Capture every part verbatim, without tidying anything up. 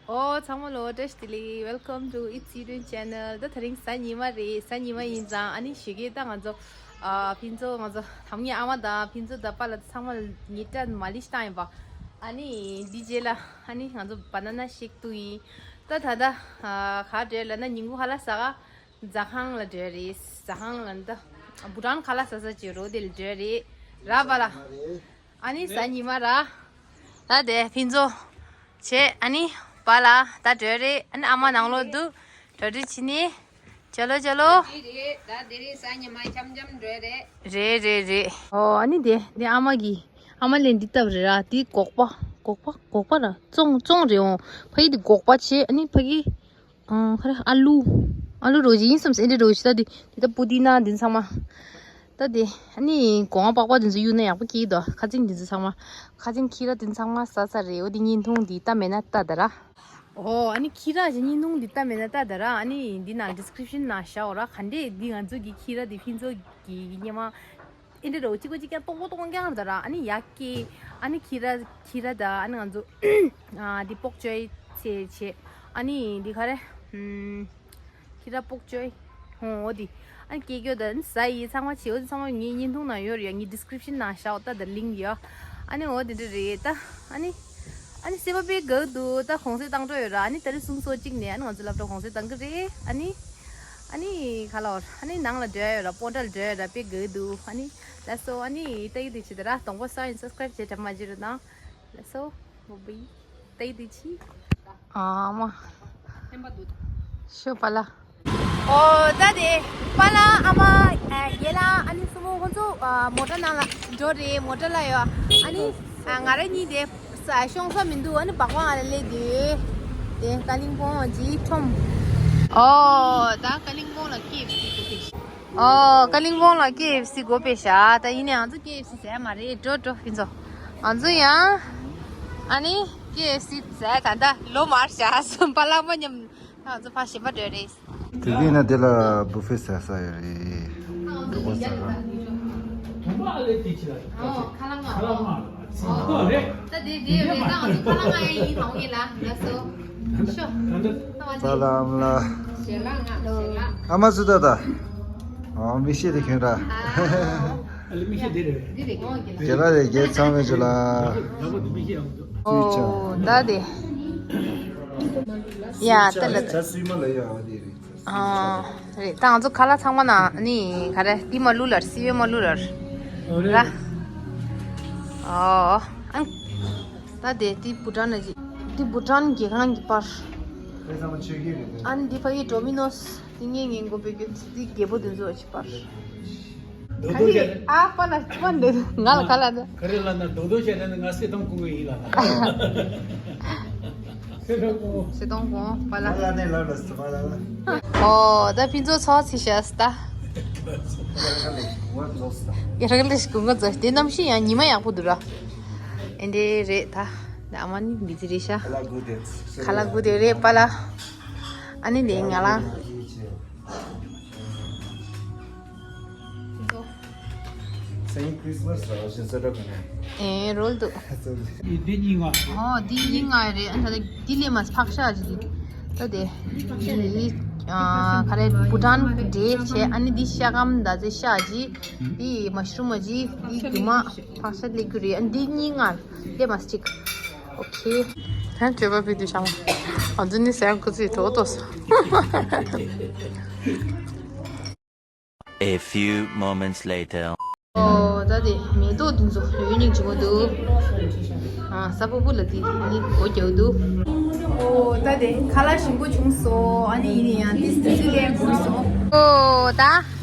ཨོ་ཚང་མ་ལོ་བཀྲ་ཤིས་བདེ་ལེགས། Welcome to It's Eden Channel. ད་དེ་རིང་གཟའ་ཉི་མ་རེད། གཟའ་ཉི་མ་ཡིན་ཙང་ཨ་ནི་ཞོགས་ཀས་ད་ང་ཚོ་ཨ་ཕུན་ཚོགས་ང་ཚོ་དམ་ངའི་ཨ་མ་དང་ཕུན་ཚོགས་དང་པཱ་ལགས་ཚང་མ་ཉལ་ཁྲི་མ་ལི་ཤི་བཏང་ཡིན་པ། ཨ་ནི་འདི་རྗེས་ལ་ཨ་ནི་ང་ཚོ་བ་ན་ན་ཤེག་བཏུང་ཡིན། ད་ད་ད་ཨ་ག་བྲོས་ལབ་ན་ཉིན་གུང་ཁ་ལག་ཟ་ག་ཟ་ཁང་ལ་བྲོས་རེད། ཟ་ཁང་ལ་ད་བུ་ཊན་ཁ་ལག་ཟ་ས་ཅིག་རོ་དེ་ལ་བྲོས་རེད། ར་པཱ་ལགས། ཨ་ནི་གཟའ་ཉི་མ་ར། ད་དེ་ཕུན་ཚོགས་བྱས། ཨ་ནི་པཱ་ལགས་ད་བྲོས་རེད། ཨ་ནི་ཨ་མ་ནང་ལོགས་འདུག་གྲ་སྒྲིག་བྱས་ནས། ཅ་ལོ་ཅ་ལོ། རེད་རེད། ད་དེ་རིང་གཟའ་ཉི་མ་འཆམ་འཆམ་བྲོས་རེད། རེད་རེད་རེད། ཨོ་ཨ་ནི་དེ་དེ་ཨ་མ་གི་ཨ་མ་ལན་འདི་བཏབ་རེད་ར། དེ་སྒོག་པ་སྒོག་པ་སྒོག་པ་ར་བཙོང་བཙོང་རེད་འོང་། ཕ་གི་དེ་སྒོག་པ་བྱས། ཨ་ནི་ཕ་གི་ཨང་ཁ་རེ་ཨ་ལུ། ཨ་ལུ་རོ་ཅིག་ཡིན་བསམ་སེ་འདྲ་རོ་ཅིག་ད་དེ་དེ་ད་པུ་དི་ན་འདི་ཚང་མ། ད་དེ་ཨ་ནི་སྒོ་ང་པགས་པ་འདི་ཚོ་གཡུག་ན་ཡག་པོ་སྐྱེ་གི་འདུག་ཁ་ཅིན་འདི་ཚོ་ཚང་མ། ཁ་ཅིན་ཁྱི་ར་འདི་ཚང་མ་ཟ་ས་རེད། འོ་དེ་བརྙན་ཐུང་འདི་ལྟ་མེད་ན་ལྟ་ད་ར། ཨོ་ཨ་ནི་ཁྱི་ར་ཞིག་བརྙན་ཐུང་འདི་ལྟ་མེད་ན་ལྟ་ད་ར། ཨ་ནི་འདི་ནང་ཌི་སི་ཀི་རིབ་ཤན་ནང་བཞག་འོ་ར། ག་འདྲས་འདི་ང་ཚོ་གི་ཁྱི་ར་འདི་ཕུན་ཚོགས་ཀྱི་སྔོན་མ། ཨེ་འདྲ་རོ་གཅིག་པ་གཅིག་རྐྱང་སྟོང་པ་སྟོང་རྐྱང་རེད་ད་ར། ཨ་ནི་ཡར་སྐྱེས། ཨ་ནི་ཁྱི་ར་ཁྱི་ར་ད་ཨ་ནི་ང་ཚོ་ཨ་འདི་སྤོག་བཅོས་བྱས་བྱས། ཨ་ནི་འདི་ག་རེ་ཨམ་ཁྱི་ར་སྤོག་བཅོས་ཧོ་འོ་དེ། ཨ་ནི་སྐྱེ་རྒྱུ་ད་ཨ་ནི་ཟ་ཡི་ཚང་མ་བྱས། འོ་དེ་ཚང་མ་ངའི་བརྙན་ཐུང་ནང་ཡོད་རེད་ཡ། ངའི་ཌི་སི་ཀི་རིབ་ཤན་ནང་བཞག་ད་ད་ལིང་ཡོད། ཨ་ནི་འོ་དེ་འདྲ་རེད་ད། ཨ་ནི་ཨ་ནི་སེམས་པ་དཔེ་དགའ་འདུག་ད་གུང་སེང་བཏང་འགྲོ་ཡོད་ར། ཨ་ནི་ད་རེས་གསུང་སོ་གཅིག་ནས་ཨ་ནི་ང་ཚོ་སློབ་གྲྭ་གུང་སེང་བཏང་གི་རེད། ཨ་ནི་ཨ་ནི་ག་ལ་བར་ཨ་ནི་ནང་ལ་འགྲོ་ཡ་ཡོད་ར། སྤོན་ཊ་ལ་འགྲོ་ཡ་ཡོད་ར། དཔེ་དགའ་འདུག་ཨ་ནི་ལགས་སོ། ཨ་ནི་ལྟ་གི་འདུག་བྱེད་ད་ར། གདོང་པ་སབ་སི་ཀ་རེབ་བྱེད་དྲན་མ་བརྗེད་རོགས་གནང་། ལགས་སོ། བུ་བི། ལྟ་གི་འདུག་ཅི། ཨ་མ། ཤོ་པཱ་ལགས། ཨོ་ད་དེ་པཱ་ལགས་ཨ་མ་ཨ་རྒན་ལགས་ཨ་ནི་གསུམ་པོ་ཁོང་ཚོ་ཨ་མོ་ཊ་ནང་ལ་འགྲོ་རེད། མོ་ཊ་ལ་ཡོད། ཨ་ནི་ཨ་ང་རང་གཉིས་དེ་ས་ཤོང་ས་མི་འདུག་ཨ་ནི་སྦག་སྦག་ང་ལ་སླེབས་དུས་དེ་ཀ་ལིང་པོང་ལ་ཅིག་ཁྲོམ། ཨོ་ད་ཀ་ལིང་པོང་ལ་ཀེ་ཨེཕ་སི་དགོས་པས། ཨོ་ཀ་ལིང་པོང་ལ་ཀེ་ཨེཕ་སི་དགོས་པས་ཤག་ད་ཡིན་ནའང་ང་ཚོ་ཀེ་ཨེཕ་སི་ཟ་ཡ་མ་རེད། འགྲོ་འགྲོ་ཕུན་ཚོགས། ང་ཚོ་ཡང་ཨ་ནི་ཀེ་ཨེཕ་སི་ཟ་ཡ་ད་ད་ལོ་མར་ཤག་གསུམ་པ་ལགས་མ་མཉམ། ང་ཚོ་ཕར་ཞིམ་པ་འགྲོ་རེད། དེ་གིན་ན་དེ་ལ་བུ་ཕེ་ཟ་ས་ཡོད་རེད། འགྲོ་གོ་ས་ར། ཨོ་ཁ་ལག་མ། ཨོ་རེད། ད་དེ་དེ་རེད། ད་ང་ཚོ་ཁ་ལག་མ་ཡིན་ཡིན་ཧོང་ཡིན་ལ་ལགས་སོ། ཤོ། ས་ལམ་ལ། ཞལ་ལག་ང་ཞལ་ལག་ཨ་མ་སུ་ད་ད། ཨོ་མི་ཤེས་དེ་ཁྱོད་ར། ཨ་ལེ་མི་ཤེས་དེ་རེད། འདི་རེད་ཁོང་གི་རྒྱ་ལ་རེད། རྒྱ་ཚང་མེད་ཅོ་ལ། ཨོ་ད་དེ། ཡ་ད་ལ། ཨ་རེད། ད་ང་ཚོ་ཁ་ལག་ཚང་མ་ན་ནི་ག་རེ་འདི་མ་ལུ་ལར་སི་ཝེ་མ་ལུ་ལར་ར། ཨོ་ཨང་། ད་དེ་འདི་བུ་ཊན་ན་ཅི། འདི་བུ་ཊན་རྒྱལ་ཁང་གི་པར། ཨ་ནི་འདི་ཕ་གི་ཌོ་མི་ནོ་སི། འདི་ངས་ངའི་མགོ་པའི་རྒྱུ་འདི་རྒྱལ་པོ་འདི་ཚོ་ཅི་པར། རྡོག་རྡོག་བྱས། ཨ་པ་ལ་ཅི་པ་འདི་ང་ལ་ཁ་ལ་འདི། ག་རེ་ལ་ན་རྡོག་རྡོག་བྱས་ན་ང་སེ་སྟོང་གོང་གི་ཡིན་ལ་ན། སེ་སྟོང་གོང་པ་ལ། ང་ལ་ནས་ལ་ལ་སི་པ་ལ་ལ། ཨོ་ད་ཕུན་ཚོགས་ཚོགས་ཚི་ཤ་སི་ད། ཡ་ར་ལ་ཤི་གུང་ག་ཛ་དེ་གནམ་གཤིས་ཡང་ཉི་མ་ཡག་པོ་འདུག་ར། ཨེ་འདྲེ་རེད་ད། ད་ཨ་མ་ནི་མི་ཚི་རེད་ཤ། ཁ་ལག་དགོས་དེ། ཁ་ལག་དགོས་དེ་རེད་པ་ལ། ཨ་ནི་ལས་ང་ལ། སེང་ཁྲིས་མ་སི་ར་ཞིན་ས་ར་ག་ནས། ཨེ་རོལ་དུ། འདི་གཉིས་ང་། ཨོ་འདི་གཉིས་ང་རེད། ཨ་ད་འདི་ལས་མ་ཕག་ཤ་ཅིག་འདུག་ད་དེ། ཨ་ག་རེ་བུ་ཊན་འདྲེས་བྱས། ཨ་ནི་འདི་ཤ་སྐམ་ད་ཚེ་ཤ་ཅིག་འདི་མ་ཤ་རུམ་ཅིག་འདི་རྒྱུ་མ་ཕག་ཤ་ལས་རྒྱུ་རེད། ཨ་འདི་གཉིས་ང་ལས་མ་གཅིག་ཨོ་ཁེ། ཐན་བཅོས་པ་ཕུད་དུས་ཤ་མ། ཨ་འདི་ནི་སེམས་ཁུ་ཚི་ཐོག་ཏོ་ས། A few moments later. ཨོ་ད་དེ་མེ་ཏོག་འདི་ཚོ་ཡོད་སྙིང་རྗེ་མོ་འདུག་ཨ་ས་ཕུ་བུ་ལ་དེ་ནི་སྒོ་རྒྱག་འདུག་ཨོ་ད་དེ་ཁ་ལག་ཞིམ་པོ་བྱུང་སོང་། ཨ་ནི་ཡིན་ཡང་ཏིས་ཏིས་ལས་འགུལ་སོང་། ཨོ་ད་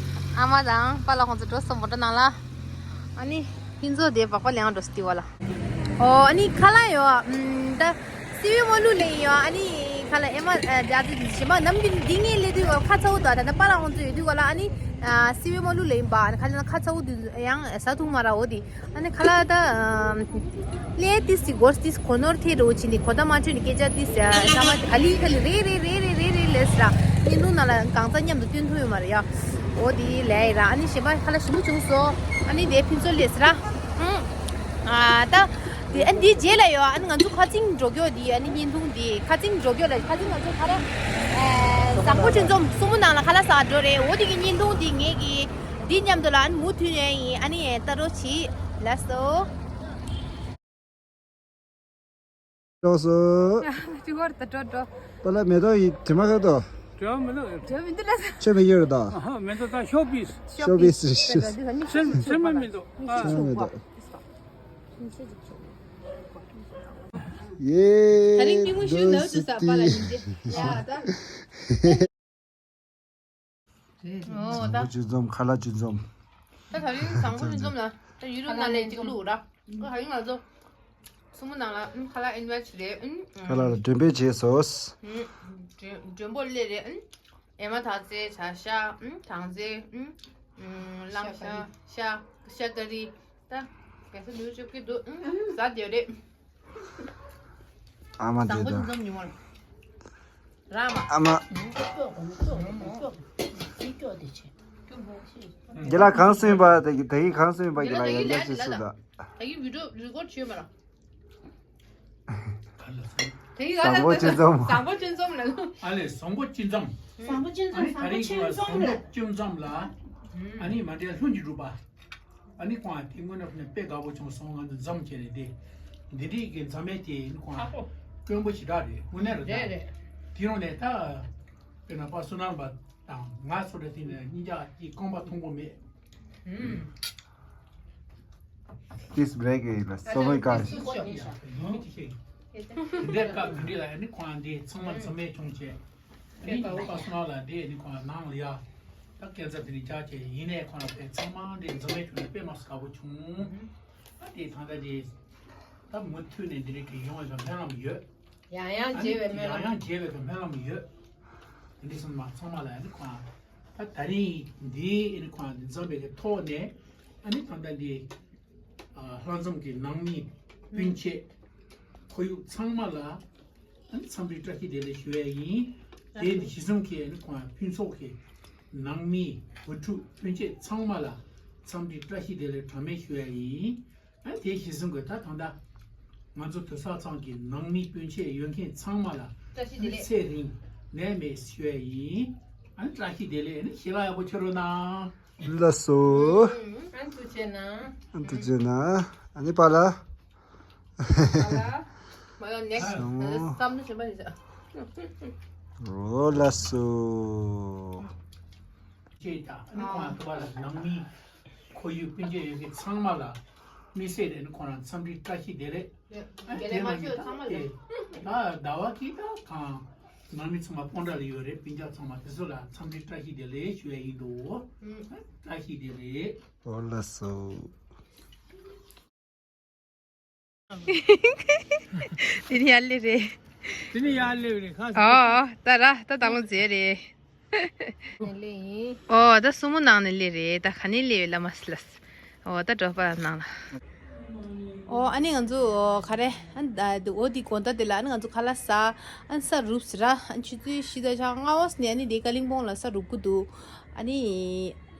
ཨ་མ་དང་པཱ་ལགས་ཁོང་ཚོ་འགྲོ་སོང་མོ་ཊ་ནང་ལ། ཨ་ནི་ཕུན་ཚོགས་དེ་སྦག་སྦག་ལེན་འགྲོ་སྟེ་བ་ལ། ཨོ་ཨ་ནི་ཁ་ལག་ཡོད། ཨམ་ད་སི་ཝེ་མ་ལུ་ལེན་ཡོད། ཨ་ནི་ཁ་ལག་ཨེ་མ་ཨ་ད་ཨ་ཙི་ཞེ་མ་ནམ་རྒྱུན་འདི་ངས་ལས་དུས་ཁ་ཚ་བོ་དང་ད་ལྟ་པཱ་ལགས་ཁོང་ཚོ་ཡོད་དུས་ག་ལ། ཨ་ནི་ཨ་སི་ཝེ་མ་ལུ་ལེན་པ། ཨ་ནི་ཁ་ལག་ཁ་ཚ་བོ་དུས་ཡང་ཟ་ཐུབ་མ་ར། འོ་དེ་ཨ་ནི་ཁ་ལག་ད་ཨམ་ལས་ཏིས་ཏི་སྒོར་ཏིས་གོ་ནོར་ཐེ་རོ་ཆི་ནི་གོ་ད་མ་ཆོད་ནི་སྐད་ཆ་ཏིས་ཨ་ས་མ་ག་ལི་ག་ལི་རེ་རེ་རེ་རེ་རེ་རེ་ལས་སི་ར། ངས་ནུ་ན་ལ་གང་ཚ་མཉམ་དུ་སྟོན་ཐུབ་ཡོད་མ་རེད་ཡ། འོ་དེ་ལས་ཡི་ར། ཨ་ནི་ཞེ་མ་ཁ་ལག་ཞིམ་པོ་བྱུང་སོང་། ཨ་ནི་དེ་ཕུན་ཚོགས་ལས་སི་ར། ཨང་། ཨ་ད་ དེ་ཨ་འདི་རྗེས་ལ་ཡོད། ཨ་ནི་ང་ཚོ་ཁ་རྩང་འགྲོ་རྒྱུ་དེ། ཨ་ནི་བརྙན་ཐུང་དེ་ཁ་རྩང་འགྲོ་རྒྱུ་ལ། ཁ་རྩང་ང་ཚོ་ག་རེ། ཨེ། བཟང་པོ་སྤྱི་འཛོམས་སྲུ་མོ་ནང་ལ་ཁ་ལག་ཟ་འགྲོ་རེད། འོ་དེ་གི་བརྙན་ཐུང་དེ་ངེད་ཀྱིས་འདི་མཉམ་དུ་ལ་ཨ་ནི་མུ་མཐུད་ནས་ཡིན། ཨ་ནི་ལྟ་རོགས་གྱིས། ལགས་སོ། ལགས་སོ། ཅི་བར་ད་འགྲོ་འགྲོ། པ་ལ་མེ་ཏོག་ཡི་དྲི་མ་ཁ་དོ། འགྲོ་མི་འདུག་འགྲོ་མི་འདུག་ལགས། ཆོས་མི་ཡོད་རེད་ད། ཨ་ཧ། མེ་ཏོག་ད་ཤོ་པིས། ཤོ་པིས་རེད། ཚེར་མ་མི་འདུག་ཨ། ཚེར་མ་མི་འདུག་ཡེ། ད་རིང་མི་མང་ཤོས་ནག་ཏུ་ཟ་པ་ལ་ཡིན་ཏེ། ཡ་ད། ཨོ་ད། བཟང་པོ་སྤྱི་འཛོམས། ཁ་ལག་སྤྱི་འཛོམས། ད་ད་རིང་བཟང་པོ་སྤྱི་འཛོམས་ལ་ད་ཡུ་རོབ་ནང་ནས་གཅིག་བླུགས་ར། ད་ད་རིང་ང་ཚོ་སྲུ་མོ་ནང་ལ་ཨུམ་ཁ་ལག་ཨིན་ཝའི་ཊི་བྱས་རེད། ཨུམ། ཁ་ལག་ལ་མགྲོན་འབོད་བྱས་སོ། ཨུམ། མགྲོན་མགྲོན་པོ་སླེབས་རེད། ཨུམ། ཨེ་མ་དག་ཚལ་བྱ་ཤ། ཨུམ། དང་ཚལ། ཨུམ། ཨུམ། གླང་ཤ། ཤ། ཤ་ཀ་རི། ད་ག་ས་ལུས་བཅོ་གི་འདུག་ཨུམ། ཟ་བདེ་རེད། ཨ་མ་དེ་དང་། བཟང་པོ་སྤྱི་འཛོམས་ཉིན་མོར། ར་མ། ཨ་མ། རྒན་ལགས་གང་གསུངས་པ་དེ་གི་དེ་གི་གང་གསུངས་པ་རྒན་ལགས་ཡང་བསྐྱར་ཅིག་གསུངས་དང་། དེ་གི་བི་ཌིའོ་རི་ཀོཌ་བྱོས་མ་ར། དེ་གི་བཟང་པོ་སྤྱི་འཛོམས། བཟང་པོ་སྤྱི་འཛོམས་ལ། ཨ་ལས། བཟང་པོ་སྤྱི་འཛོམས། བཟང་པོ་སྤྱི་འཛོམས། ཨ་ནི་ད་རིང་བཟང་པོ་སྤྱི་འཛོམས་ལ། ཨ་ནི་མ་འདྲེ་ལྷུན་གྱིས་གྲུབ་པ། ཨ་ནི་ཁོང་དེ་དངོས་གནས་ནས་དཔེ་དགའ་པོ་བྱུང་སོང་། ང་ཚོ་འཛོམས་བྱས་ནས་དེ་འདི་འདྲའི་གི་འཛོམས་མེད་དེ། ཨ་ནི་ཁོང་དཀོན་པོ་ཞེ་དྲག་རེད། དངོས་གནས་རེད་ད། རེད་རེད། དེ་རིང་ནས་ད་དཔེར་ན་པ་བསོད་ནམས་པ་དང་ང་ཚོ་འདྲ་དེ་ནས་གཉིས་ཀ་གི་རྐང་པ་མཐོང་པོ་མེད། ཨུམ། ཏིས་བྲེག་ཡིན་ལ་སོ་མོའི་ཀ་ཞིག་དེ་འདྲའི་སྐབས་དེ་འདྲའི་ལ་ཨ་ནི་ཁོང་འདི་ཚང་མ་འཛོམས་མེད་བྱུང་བྱས། ཨ་ནི་ཁོང་པ་སོ་ནང་ལ་འདི་ཨ་ནི་ཁོང་ནང་ལ་ཡ། ད་སྐས་འཛེག་དེ་ནི་རྒྱག་བྱས། ཡིན་ནའི་ཁོང་ལ་དཔེ་ཚང་མ་འདི་འཛོམས་མེད་བྱུང་ནས་དཔེ་མ་སྲིད་དགའ་པོ་བྱུང་། ད་དེ་ད་ལྟ་འདི་ད་མུ་མཐུད་ནས་འདི་རིགས་ཀྱི་ཡོང་བའི་སྨོན་ལམ་ཡོད། ཡང་ཡང་ཨ་ནི་མཇལ་བའི་སྨོན་ཡང་ལམ། ཡང་མཇལ་བའི་སྨོན་ལམ་ཡོད། དེ་འདྲ་སོང་མ་ཚང་མ་ལ་ཨ་ནི་ཁོང་ད་ད་རིང་འདི་ཨ་ནི་ཁོང་འཛོམས་པའི་གི་ཐོག་ནས་ཨ་ནི་ད་ལྟ་འདི་ལྷ་འཛོམས་ཀྱི་ནང་མི་སྤུན་མཆེད་ཁོར་ཡུག་ཚང་མ་ལ། ཨ་ནི་འཚམས་འདྲི་བཀྲ་ཤིས་བདེ་ལེགས་ཞུ་ཡ་ཡིན། དེ་ནི་གཞི་བཟུང་གིས་ཨ་ནི་ཁོང་ཕུན་ཚོགས་ཀྱི་ནང་མི་བུ་ཕྲུག་སྤུན་མཆེད་ཚང་མ་ལ་འཚམས་འདྲི་བཀྲ་ཤིས་བདེ་ལེགས་གྲངས་མེད་ཞུ་ཡ་ཡིན། ཨ་ནི་དེ་གཞི་བཟུང་གིས་ད་ད་ལྟ་ང་ཚོ་དུར་ས་ཚང་གི་ནང་མི་སྤུན་མཆེད་ཡོད་མཁན་ཚང་མ་ལ་བཀྲ་ཤིས་བདེ་ལེགས། ཨ་ནི་ཚེ་རིང་ནད་མེད་ཞུ་ཡ་ཡིན། ཨ་ནི་བཀྲ་ཤིས་བདེ་ལེགས། ཨ་ནི་ཞལ་ལག་ཡག་པོ་མཆོད་རོགས་གནང་། ལགས་སོ། ཨ་ནི་ཐུགས་རྗེ་གནང་། ཨ་ནི་ཐུགས་རྗེ་གནང་། ཨ་ནི་པཱ་ལགས། ཨ་ལ། མ་ཡོང་ནེག་སི་ཊི། བསམ་བློ་ཞིམ་པ་ཞིག་བྱ། འོ་ལགས་སོ། ཅེས་དང་ཨ་ནི་ཁོང་ལ་ཐུག་པ་ལ་ནང་མི་ཁོར་ཡུག་སྤུན་མཆེད་ཡོད་མཁན་ཚང་མ་ལ་དམིགས་བསལ་ནས་ཨ་ནི་ཁོང་རང་འཚམས་འདྲི་བཀྲ་ཤིས་བདེ་ལེགས། ཨ་ནི་དེ་ནང་གི་ད་ཨེ་ད་ཟླ་བ་གི་ད་གང་ནང་མི་ཚང་མ་སྤོན་ཊ་ལ་ཡོད་རེད། སྤུན་ཀྱག་ཚང་མ་དེ་ཚོ་ལ་འཚམས་འདྲི་བཀྲ་ཤིས་བདེ་ལེགས་ཞུ་ཡ་ཡིན་འདུག་བཀྲ་ཤིས་བདེ་ལེགས། འོ་ལགས་སོ། དེ་ནི་ཡར་སླེབས་རེད། དེ་ནི་ཡར་སླེབས་རེད། ཁ་ཨ། ད་ར་ད་དང་པོ་མཇལ་རེད། ནས་སླེབས་ཡིན། ཨོ་ད་སྲུ་མོ་ནང་ནས་སླེབས་རེད། ད་ག་ནས་སླེབས་ཡོད་ལ་མ་སི་ལ་སི། ཨོ་ད་འབྲོག་པ་ནང་ལ། ཨོ་ཨ་ནི་ང་ཚོ་ཨོ་ག་རེ་ཨ་ནི་ད་འོ་དེ་དགོང་དག་དེ་ལ་ཨ་ནི་ང་ཚོ་ཁ་ལག་ཟ། ཨ་ནི་ས་རུབ་ཟེར་ར། ཨ་ནི་ཆུ་ཚོད་བཞི་དང་ཕྱེད་ཀ་ནས་ཨ་ནི་དེ་ཀ་ལིང་པོང་ལ་ས་རུབ་གི་འདུག་ཨ་ནི་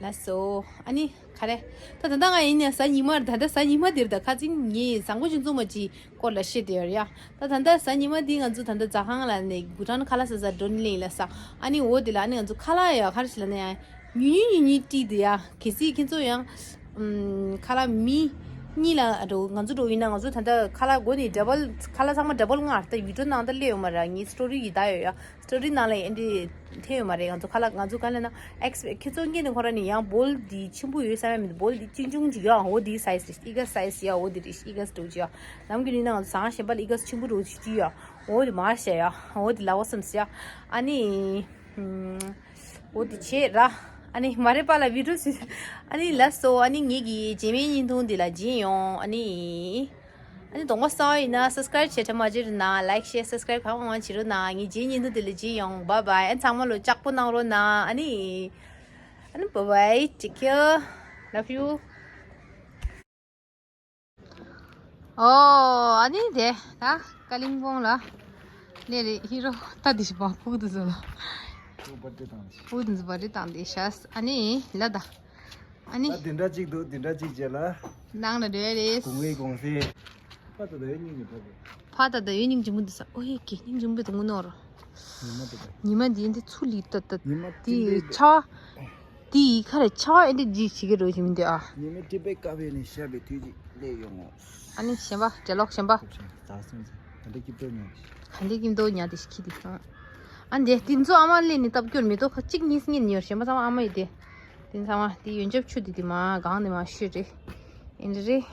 ལགས་སོ། ཨ་ནི་ག་རེ། ད་ད་ལྟ་ང་ཡིན་ནས་གཟའ་ཉི་མ། ད་ལྟ་གཟའ་ཉི་མ་འདིར་ད་ཁ་རྩང་ངས་བཟང་པོ་སྤྱི་འཛོམས་མ་ཅིག་སྐོར་ལ་བཤད་དེ་ཡོད་ཡ། ད་ད་ལྟ་གཟའ་ཉི་མ་འདི་ང་ཚོ་ད་ལྟ་ཟ་ཁང་ལ་ནས་གུ་ཁྲང་ཁ་ལག་ཟ་ཟ་འགྲོ་ནི་ལས་ལ་ས། ཨ་ནི་འོ་དེ་ལ་ཨ་ནི་ང་ཚོ་ཁ་ལག་ཡ་ག་རེ་ཞིག་ལ་ནས་ཡ་ཉུང་ཉུང་ཉུང་ཉུང་སྤྲད་དེ་ཡ། གལ་སྲིད་ཁྱེད་ཚོ་ཡང་ཨམ་ཁ་ལག་མི་གཉིས་ལ་འགྲོ། ང་ཚོ་འགྲོ་ཡིན་ན་ང་ཚོ་ད་ལྟ་ཁ་ལག་སྒོ་ནས་ཌ་བལ། ཁ་ལག་ཚང་མ་ཌ་བལ་ང་ད་ཡུ་ཊུབ་ནང་ད་སླེབས་ཡོད་མ་རེད། ངའི་སི་ཊོ་རི་ཡི་ད་ཡོད་ཡ། སི་ཊོ་རི་ནང་ལ་ཨེ་འདྲི་ཐེབས་ཡོད་མ་རེད། ང་ཚོ་ཁ་ལག་ང་ཚོ་ག་ལ་ན་ཨེག་སི་པེག་ཁྱེད་ཚོ་ངེད་ནས་ཁོ་ར་ནས་ཡང་བོལ་འདི་ཆེན་པོ་ཡོད་བསམ་ཡ་མི་འདུག་བོལ་འདི་ཆུང་ཆུང་ཅིག་ཡ། འོ་འདི་སའི་ཛི་རེད། ཨི་ག་སའི་ཛི་ཡ། འོ་འདི་རེད། ཨི་ག་སི་འདྲ་ཅིག་ཡ། ནམ་རྒྱུན་ནི་ན་ང་ཚོ་ཟ་ཁང་གཞན་པ་ལ་ཨི་ག་སི་ཆེན་པོ་འདྲ་ཅིག་ཅིག་ཡ། འོ་འདི་མར་བཤད་ཡ། འོ་འདི་ལ་བ་བསམ་ཟེར་ཡ། ཨ་ནི་ཨུམ། འོ་འདི་བྱེད་ར། ཨ་ནི་མ་རེད་པ་ལ་བི་ཌིའོ་སི། ཨ་ནི་ལགས་སོ། ཨ་ནི་ངེད་ཀྱི་རྗེས་མའི་བརྙན་ཐུང་འདི་ལ་མཇལ་ཡོང་། ཨ་ནི། ཨ་ནི་གདོང་པ་གསར་པ་ཡིན་ན་སབ་སི་ཀ་རེབ་བྱེད་ཐབས་མ་བརྗེད་རོགས་གནང་། ལའིག་ཤེར་སབ་སི་ཀ་རེབ་གང་མང་མང་བྱེད་རོགས་གནང་། ངའི་རྗེས་ཉིན་ཐུང་དེ་ལ་མཇལ་ཡོང་། བྷའི་བྷའི། ཨ་ཚང་མ་ལོ་ལྕགས་པོ་གནང་རོགས་གནང་། ཨ་ནི། ཨ་ནི་བྷའི་བྷའི། ཊེག་ཀེར། ལབ་ཡུ། ཨོ་ཨ་ནི་དེ་ད་ཀ་ལིང་པོང་ལ་ནས་རེད། ཧི་རོ་ད་དེ་ཞིག་པ་ཕུག་དུ་ཟོ་ལ། ཕུག་དུ་ཟོ་བ་རེད་དང་དེ་ཤ་ཨ་ནི་ལ་ད། ཨ་ནི། ད་འདི་འདྲ་གཅིག་འདུག་འདི་འདྲ་གཅིག་བྱས་ལ། ནང་ལ་འགྲོ་ཡ་རེད། གུང་ངེ་གུང་སེ། ཕ་ད་ད་ཡོད་སྙིང་རྗེ་ཕ་གི། ཕ་ད་ད་ཡོད་སྙིང་རྗེ་མོ་འདུག་ས། ཨོ་ཧེ་གི་སྙིང་རྗེ་མོ་འདུག་ངུ་ནོར། ཉི་མ་དེ་ད། ཉི་མ་འདི་འདི་ཚུ་ལི་ཏ་ཏ། ཉི་མ་དེ་ཐིག་ལེ། ཆ་དེ་ཁ་རེ་ཆ་ཨེ་འདི་ཇི་ཞིག་གི་རོ་ཞིག་མི་འདུག་ཨ། ཉི་མ་ཏི་པེ་ཀ་བེ་ནས་ཤར་བའི་དུས་ཀྱི་ལས་ཡོང་ངོ་། ཨ་ནི་གཞན་པ་འདྲེ་ལོག་གཞན་པ། ཐུབ་ཆེན་ད་སོང་ཟེར་ད་ལྟ་སྐྱིད་པོ་ཉོ་དེ། ག་འདི་ཀྱིན་དོ་ཉ་དེ་ཤི་དེ་སོང་། ཨ་འདི་དེ་ཚོ་ཨ་མ་ལས་ནི་སྟབས་སྐྱོར་མི་ཏོ་ཁ་གཅིག་གཉིས་གཉིས་ཉོ། གཞན་པ་ཚང་མ་ཨ་མ་ཡི་དེ། དེ་ཚང་མ་དེ་ཡོན་ཆབ་ཆུ་དེ་དེ་མ་གང་དེ་མ་ཤི་རེད། ཨེ་འདི་རེད།